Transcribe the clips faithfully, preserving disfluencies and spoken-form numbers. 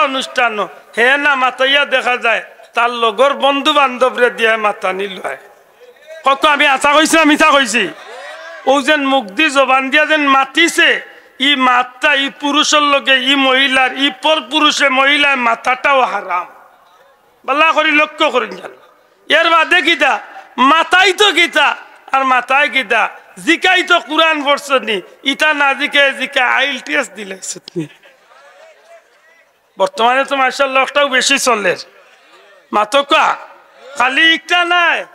অনুষ্ঠানো হে না মাতাইয়া দেখা যায়, তার লগর বন্ধু বান্ধবরে দিয়া মাতানি লয়। কত আমি হাছা কইছি না মিছা কইছি? অউ যেন মুখদি জবান দিয়া যেন মাতিছে, ই মাতটা ই পুরুষর লগে ই মহিলার, ই পর পুরুষে মহিলায় মাতাটাও হারাম। বালা করি লক্ষ্য করইন যেন। এর বাদে কিতা? মাতাইতো কিতা? আর মাতায় কিতা? জিকাইতো কুরআন পড়ছনি? ইতা না জিকায়, জিকায় আইল টেস্ট দিলাইছনি? বর্তমানে তো মাশাআল্লাহ অকটাউ বেশি চলের। মাতউক্কা, খালি ইকটা নায়,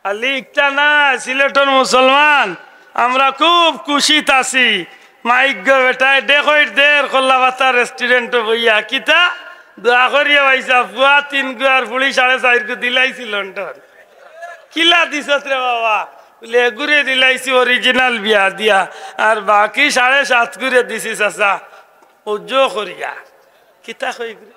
খালি ইকটা নায়। সিলেটর মুসলমান, আমরা খুব খুশিত আছি। মাইকগু বেটায় ডেকইট দের কল্লাপাতা রেস্টুরেন্টো বইয়া। কিতা? দোয়া করিয়া পাইছা, পুয়া তিনগু আর ফুড়ি সাড়ে চাইরগু দিলাইছি লন্ডন। কিলা দিছত রে বাবা? বুলে, এগুরে দিলাইছি অরিজিনাল বিয়া দিয়া, আর বাকি সাড়ে সাতগুরে দিছি চাচা। অজু করিয়া। কিতা কইগুরে?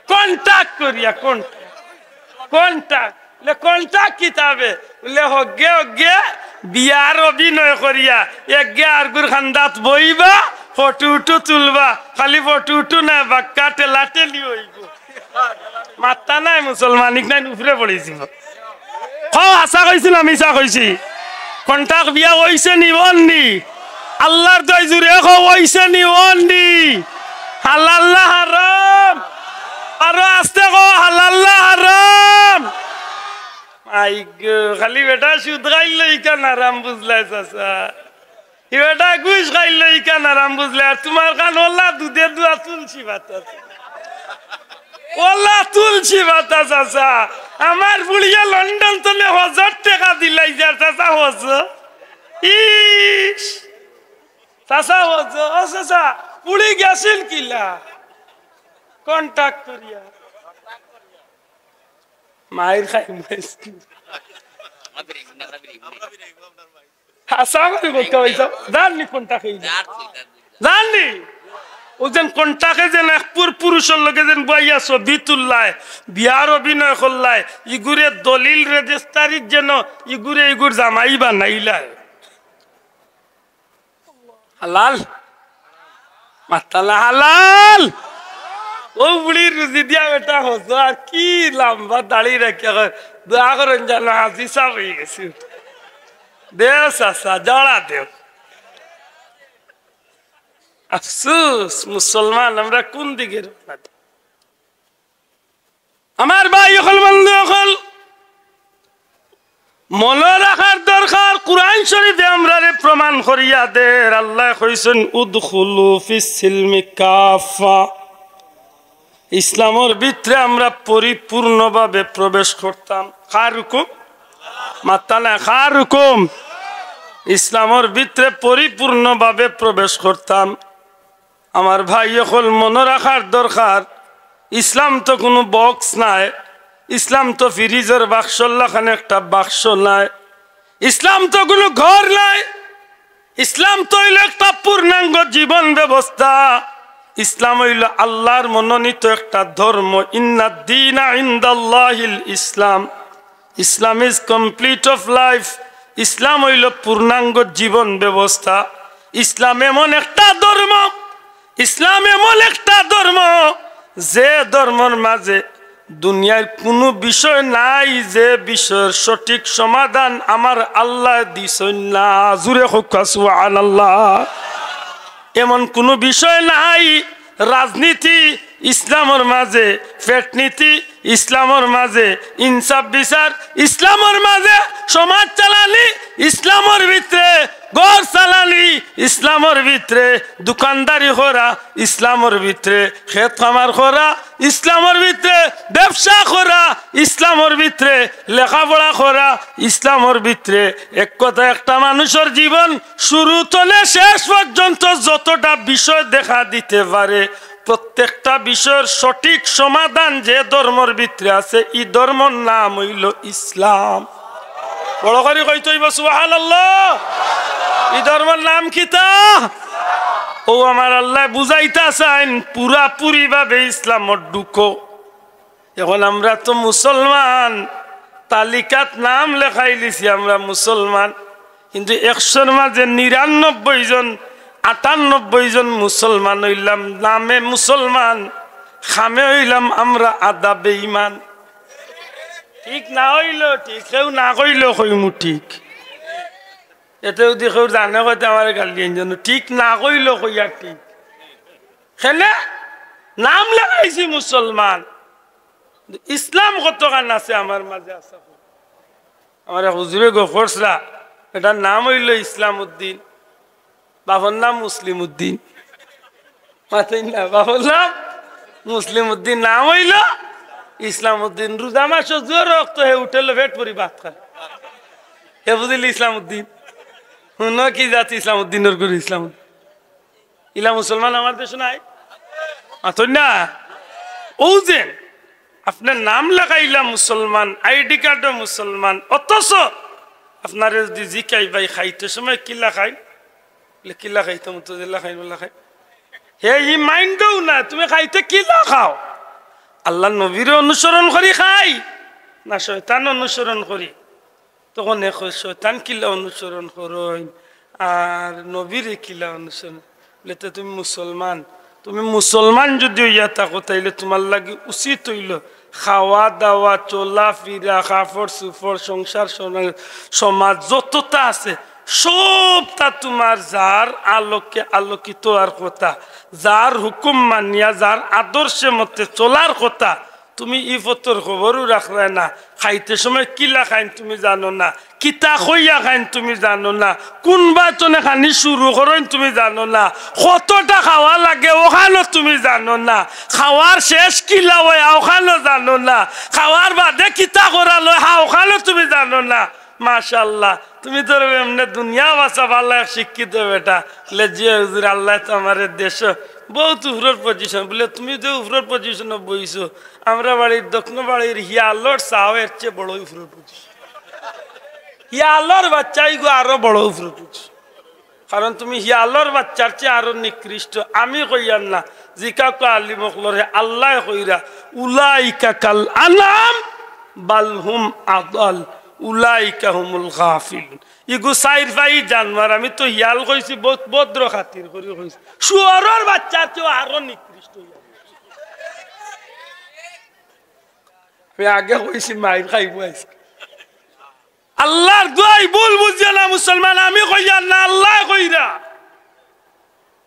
কন্টাক্ট করিয়া, কন্টাক্ট। কন্টাক্ট। বুলে, কন্টাক্ট কিতা বে? বুলে, হগ্গে হগ্গে বিয়ার অভিনয় করিয়া, একগে আরগুর কান্দাত বইবা, ফটো উটো তুলবা, খালি ফটো উটো নায়, বাক্কা ঠেলাঠেলি অইবো। মাত্তা নাই মুসলমান, ইক নাইন উপরে পড়িছি। কও, হাছা কইছি না মিছা কইছি? কন্টাক্ট বিয়া অইছে নি, অর নি? আল্লার দোয়াই জুরে কও, অইছে নি, অর নি? হালাল না হারাম? আরো আস্তে কও, হালাল না হারাম? আইগো, খালি বেটা সুদ খাইল ইখান হারাম বুঝলায় চাচা। ই বেটা ঘুষ খাইল ইখান হারাম বুঝলায়। আর তুমার কান অলা দুধে ধোয়া তুলসী পাতা। অলা তুলসী পাতা চাচা। আমার ফুড়িয়ে লন্ডন তনে হজর টেকা দিলাইছে আর চাচা হজ। ইস। চাচা হজ। ও চাচা, ফুড়ি গেছিল কিলা? কন্টাক্ট করিয়া। মাইর খাই মাইর। হাছা করি কইতা পাইছো? জাননি কন্টাক্ট অইলো? জাননি? অউ যেন কন্টাক্টে যেন এক পর পুরুষর লগে যেন বইয়া ছবি তুললায়, বিয়ার অভিনয় করলায়, ইগুরে দলিল রেজিস্টারিত যেন ইগুরে ইগুর জামাই বানাইলায়। হালাল? মাত্তা না হালাল? অউ বুড়ির রুজি দিয়া বেটা হজ, আর কি লাম্বা দাড়ি রাখিয়া কয়, দোয়া করইন যেন হাজি সাব অইগেছি। দেও চাচা, জড়া দেও। আফসুস, মুসলমান আমরা কুন দিকে রওনা দিই? আমার ভাই অকল, বন্ধু অকল, মনো রাখার দরকার, কুরআন শরীফে আমরারে প্রমাণ করিয়া দের, আল্লায় কইছইন, "উদখুলু ফিস সিলমি কাফা।" ইসলামর ভিতরে আমরা পরিপূর্ণভাবে প্রবেশ করতাম। কার হুকুম? মাত্তা না, কার হুকুম? ইসলামর ভিতরে পরিপূর্ণভাবে প্রবেশ করতাম। আমার ভাই অকল, মনো রাখার দরকার, ইসলাম তো কুনু বক্স নায়, ইসলাম তো ফ্রিজর বাক্সর লাখান একটা বাক্স নায়, ইসলাম তো কুনু ঘর নায়, ইসলাম তো অইলো একটা পূর্ণাঙ্গ জীবন ব্যবস্থা। ইসলাম অইলো আল্লার মনোনীত একটা ধর্ম। ইন্নাদ দীনা ইনদাল্লাহিল ইসলাম। Islam is complete of life. ইসলাম অইলো পূর্ণাঙ্গ জীবন ব্যবস্থা। ইসলাম এমন একটা ধর্ম, ইসলাম এমন একটা ধর্ম, যে ধর্মর মাঝে দুনিয়ার কুনু বিষয় নাই, যে বিষয়র সঠিক সমাধান আমার আল্লায় দিছইন না। জুরে কউক্কা সুবহানাল্লাহ। এমন কুনু বিষয় নাই, রাজনীতি ইসলামর মাঝে, পেটনীতি ইসলামর মাঝে, ইনসাফ বিচার ইসলামর মাঝে, সমাজ চালানি ইসলামর ভিতরে, ঘর চালানি ইসলামর ভিতরে, দোকানদারি করা ইসলামর ভিতরে, খেত খামার করা ইসলামর ভিতরে, ব্যবসা করা ইসলামর ভিতরে, লেখাপড়া করা ইসলামর ভিতরে। এক কথা, একটা মানুষর জীবন শুরু তনে শেষ পর্যন্ত যতটা বিষয় দেখা দিতে পারে, প্রত্যেকটা বিষয়র সঠিক সমাধান যে ধর্মর ভিতরে আছে, ই ধর্মর নাম অইলো ইসলাম। বড় করি কইতে অইবো সুবহানাল্লাহ। ই ধর্মর নাম কিতা? অউ আমার আল্লায় বুঝাইতা চাইন, পুরাপুরি ভাবে ইসলামো ঢুকো। এখন আমরা তো মুসলমান, তালিকাত নাম লেখাইলিছি আমরা মুসলমান, কিন্তু একশোর মাঝে নিরানব্বই জন, আটানব্বই জন মুসলমান অইলাম, নামে মুসলমান, কামে অইলাম আমরা আধা বেইমান। ঠিক না অইলো ঠিক, কেউ না কইলো কইমু ঠিক। এতে যদি কেউ জানে কইতে আমারে গালি আইন জানো, ঠিক না কইলো কইয়া ঠিক। কেনে নাম লাগাইছি মুসলমান, ইসলাম কতখান আছে আমার মাঝে আছে। আমার এক হুজুরে গফরসরা, এটার নাম অইলো ইসলাম উদ্দিন, বাবার নাম মুসলিম উদ্দিন। মাতেন না, বাবার নাম মুসলিম উদ্দিন, নাম অইলো ইসলাম উদ্দিন। রোজা মাসো জোর রক্ত হে হোটেলো পেট ভরি ভাত খায়, হে বুঝিল ইসলাম উদ্দিন। হুনো কি জাত ইসলাম উদ্দিনর গুরু ইসলাম উদ্দিন। ইলা মুসলমান আমার দেশো নাই? মাতইন না। অউ যে আপনার নাম লাগাইলা মুসলমান, আইডি কার্ডও মুসলমান, অথচ আপনারে যদি জিকাই, "ভাই, খাইতে সময় কিলা খাই?" বলে, "কিলা খাইতে, মুতজিল্লা খাই, মোল্লা খাই।" হে ই মাইন্ডও না, তুমি খাইতে কিলা খাও? আল্লার নবীরে অনুসরণ করি খাই, না শয়তান অনুসরণ করি? তখন এ কয়, "শয়তান কিলা অনুসরণ করইন, আর নবীরে কিলা অনুসরণ?" বলে, "তে তুমি মুসলমান, তুমি মুসলমান যদি অইয়া থাকো, তাইলে তুমার লাগি উচিত অইলো খাওয়া দাওয়া, চলা ফিরা, কাপড় চুপড়, সংসার সমাজ যততা আছে, সবতা তুমার যার আলোকে আলোকিত অওয়ার কথা, যার হুকুম মানিয়া, যার আদর্শে মতে চলার কথা। তুমি ই পথর খবরও রাখরায় না, খাইতে সময় কিলা খাইন তুমি জানো না, কিতা কইয়া খাইন তুমি জানো না, কুন বাতনে খানি শুরু করইন তুমি জানো না, কতটা খাওয়া লাগে অখানও তুমি জানো না, খাওয়ার শেষ কিলা অয় অখানও জানো না, খাওয়ার বাদে কিতা করা লয় হা অখানও তুমি জানো না।" মাশাআল্লাহ, তুমি তো এমনে দুনিয়া বাঁচা ভালা এক শিক্ষিত বেটা। বলে, "জি হুজুর, আল্লায় তো আমারে দেশো বউত উপরর পজিশন।" বলে, "তুমি যে উপরর পজিশনো বইছো, আমরা বাড়ির দক্ষিণ বাড়ির হিয়ালর চাও এর চেয়ে বড় উপরর পজিশন। হিয়ালর বাচ্চা ইগু আরো বড় উপরর পজিশন।" কারণ তুমি হিয়ালর বাচ্চার চেয়ে আরো নিকৃষ্ট। আমি কইয়ার না, জিকাউক্কা আলিম অকলরে, আল্লায় কইরা, "উলাইকা কাল আনআম বাল হুম আদাল, উলাইকা হুমুল গাফিলুন।" ইগু চাইর পাই জানোয়ার, আমি তো হিয়াল কইছি, বউত ভদ্র খাতির করি কইছি। শুয়রর বাচ্চার চেয়েও আরো নিকৃষ্ট হিয়াল। আমি আগে কইছি, মাইর খাইবো আইজকে। আল্লার দোয়াই, ভুল বুঝিও না মুসলমান, আমি কইয়ার না, আল্লায় কইরা।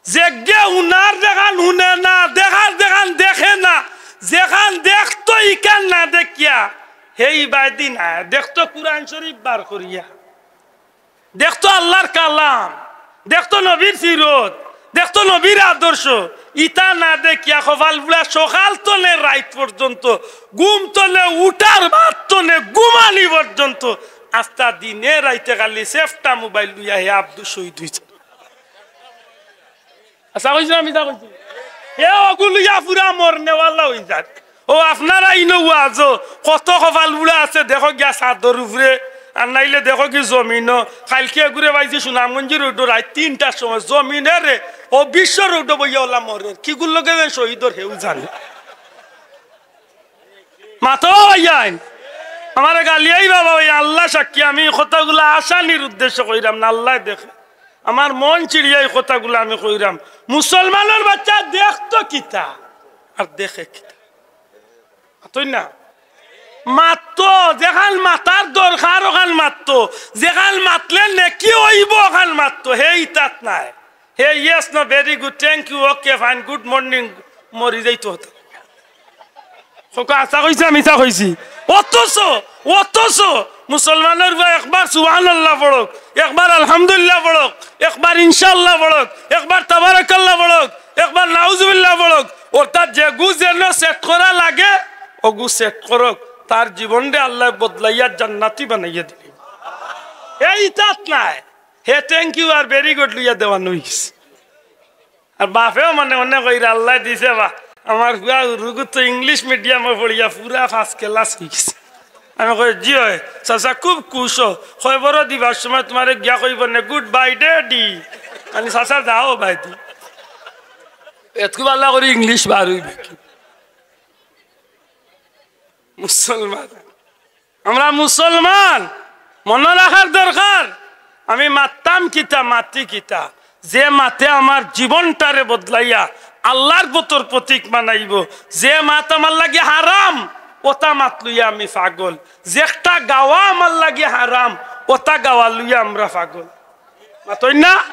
যেগে হুনার যেখান হুনে না, দেখার যেখান দেখে না, যেখান দেখতো ইখান না দেখিয়া, হেই বায়দি না, দেখতো কুরআন শরীফ বার করিয়া, দেখতো আল্লার কালাম, দেখতো নবীর সিরত, দেখতো নবীর আদর্শ, ইতা না দেখিয়া কপাল পুড়া সকাল তনে রাইত পর্যন্ত, ঘুম তনে উঠার বাদ তনে ঘুমানি পর্যন্ত, আস্তা দিনে রাইতে খালি সেফটা মোবাইল লইয়া হে আব্দুল শহীদ অইছে। আচ্ছা কইছি না, মিছা কইছি? হে অগু লইয়া পুরা মরনেওয়ালা অই যায়। ও আপনারা ইনো ওয়াজো কত কপাল পুড়া আছে, দেখো গিয়া ছাদর উপরে, আর নাইলে দেখো গি জমিনো। কাইলকে এগুরে পাইছি সুনামগঞ্জ রোডো রাইত তিনটার সময় জমিনে রে, ও বিশ্ব রোডো বইয়া ওলা মরের। কিগুর লগে যে শহীদ অর হেউ জানে। মাতো ভাইয়াইন, আমারে গালিয়াইবা ভাই, আল্লা সাক্ষী, আমি ই কথাগুলা আসানির উদ্দেশ্যে কইরাম না, আল্লায় দেখে। আমার মন চিড়িয়া ই কথাগুলা আমি কইরাম। মুসলমানর বাচ্চা দেখতো কিতা আর দেখে কিতা? মাতইন না। মাততো, যেখান মাতার দরকার অখান মাততো, যেখান মাতলে নেকি অইবো অখান মাততো, হে ইতাত নাই। হে, yes, no, very good, thank you, okay, fine, good morning, মরি যাইতো হতো। কউক্কা, হাছা কইছি না মিছা কইছি? অথচ, অথচ মুসলমানর পুয়া একবার সুবহানাল্লাহ পড়উক, একবার আলহামদুলিল্লাহ পড়উক, একবার ইনশাআল্লাহ পড়উক, একবার তাবারাকাল্লাহ পড়উক, একবার নাউজুবিল্লাহ পড়উক, অর্থাৎ যেগু যেন set করা লাগে, অগু set করউক, তার জীবনরে আল্লায় বদলাইয়া জান্নাতি বানাইয়া দিবে। হে ইতাত নাই, হে thank you R very good লইয়া দেওয়ান অইগেছে। আর বাপেও মনে মনে কইরা, "আল্লায় দিছে বা, আমার পুয়া হুরুগু তো English medium-ও পড়িয়া পুরা first class অইগেছে।" আমি কই, "জি অয়, চাচা খুব খুশ অ।" কয়, "বড় দিবার সময় তুমারে গিয়া কইবো নে, good bye, daddy।" আমি, "চাচা যাও বাইদি।" এতকু ভালা করি English বার অইবে কি? মুসলমান। আমরা মুসলমান, মনো রাখার দরকার। আমি মাততাম কিতা, মাতি কিতা, যে মাতে আমার জীবনটারে বদলাইয়া আল্লাহর পথর পথিক বানাইবো। যে মাত আমার লাগি হারাম, ওটা মাত লইয়া আমি পাগল। যেটা গাওয়া আমার লাগি হারাম, ওটা গাওয়া লইয়া আমরা পাগল। মাতইন না?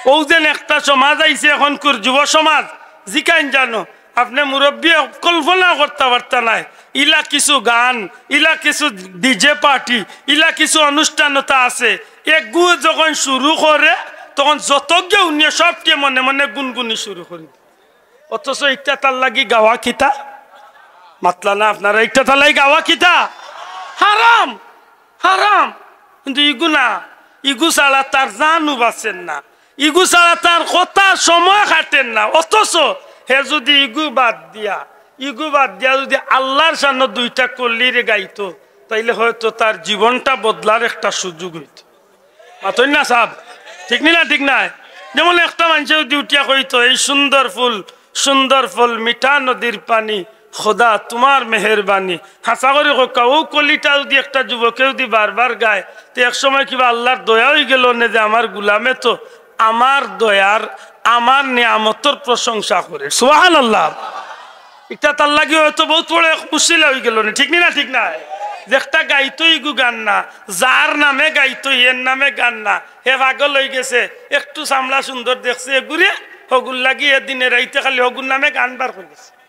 অউ যেন একটা সমাজ আইছে এখনকুর যুব সমাজ, জিকাইন জানো, আপনে মুরব্বি কল্পনা করতা পারতা নায়। ইলা কিছু গান, ইলা কিছু ডিজে পার্টি, ইলা কিছু অনুষ্ঠানতা আছে, এগু যখন শুরু করে, তখন যতগিয়ে উনিয়ে সবটিয়ে মনে মনে গুনগুনি শুরু করি। অথচ ইটা তার লাগি গাওয়া কিতা? মাতলা না আপনারা, ইটা তার লাগি গাওয়া কিতা? হারাম, হারাম। কিন্তু ইগু না, ইগু ছাড়া তার জানও বাঁচের না, ইগু ছাড়া তার কথা সময় কাটের না। অথচ হে যুদি ইগু বাদ দিয়া, ইগু বাদ দিয়া যুদি আল্লাহর শানো দুইটা কলিরে গাইতো, তাইলে হয়তো তার জীবনটা বদলার একটা সুযোগ অইতো। মাতইন না সাব, ঠিক নি না? ঠিক নায়? যেমন একটা মানষে যুদি উঠিয়া কইতো, "এই সুন্দর ফুল, সুন্দর ফল, মিঠা নদীর পানি, খোদা তুমার মেহেরবানি।" হাছা করি কউক্কা, অউ কলিটা যুদি একটা যুবকে যুদি বারবার গায়, তে এক সময় কিবা আল্লাহর দয়া অইগেলো নে যে আমার গুলামে তো আমার দয়ার, আমার নিয়ামতর প্রশংসা করে। সুবহানাল্লাহ। ইটা তার লাগি হয়তো বউত বড় এক উছিলা অইগেলো নে, ঠিক নি না? ঠিক নায়? যেটা গাইতো ইগু গান না, যার নামে গাইতো এর নামে গান না, হে পাগল অইগেছে, একটু চামড়া সুন্দর দেখছে এগুরে, হগুর লাগি এ দিনে রাইতে খালি হগুর নামে গান বার করি গেছে।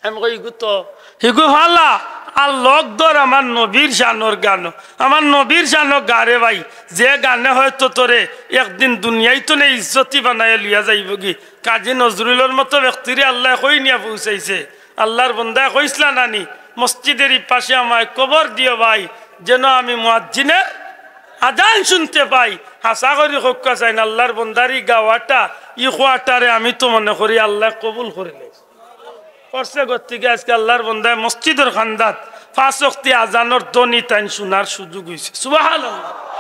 আমি কই, "ইগু তো, ইগু ভালা, আর লগ ধর আমার নবীর শানর গান, আমার নবীর শানর গারে ভাই, যে গানে হয়তো তোরে একদিন দুনিয়াইত নে ইজ্জতি বানাইয়া লইয়া যাইবোগি।" কাজী নজরুলর মতো ব্যক্তিরে আল্লায় কই নিয়া পৌঁছাইছে। আল্লাহর বন্দায় কইছলা নানি, "মসজিদের ই পাশে আমায় কবর দিও ভাই, যেন আমি মুয়াজ্জিনের আজান শুনতে পাই।" হাছা করি কউক্কা চাইন, আল্লাহর বন্দার ই গাওয়াটা, ই খোয়াটারে আমি তো মনে করি আল্লায় কবুল করিলাইছে। করছে গতিকে আজকে আল্লাহর বন্দায় মসজিদর কান্দাত পাঁচ ওয়াক্তি আজানর ধ্বনি তাইন শুনার সুযোগ অইছে। সুবহানাল্লাহ।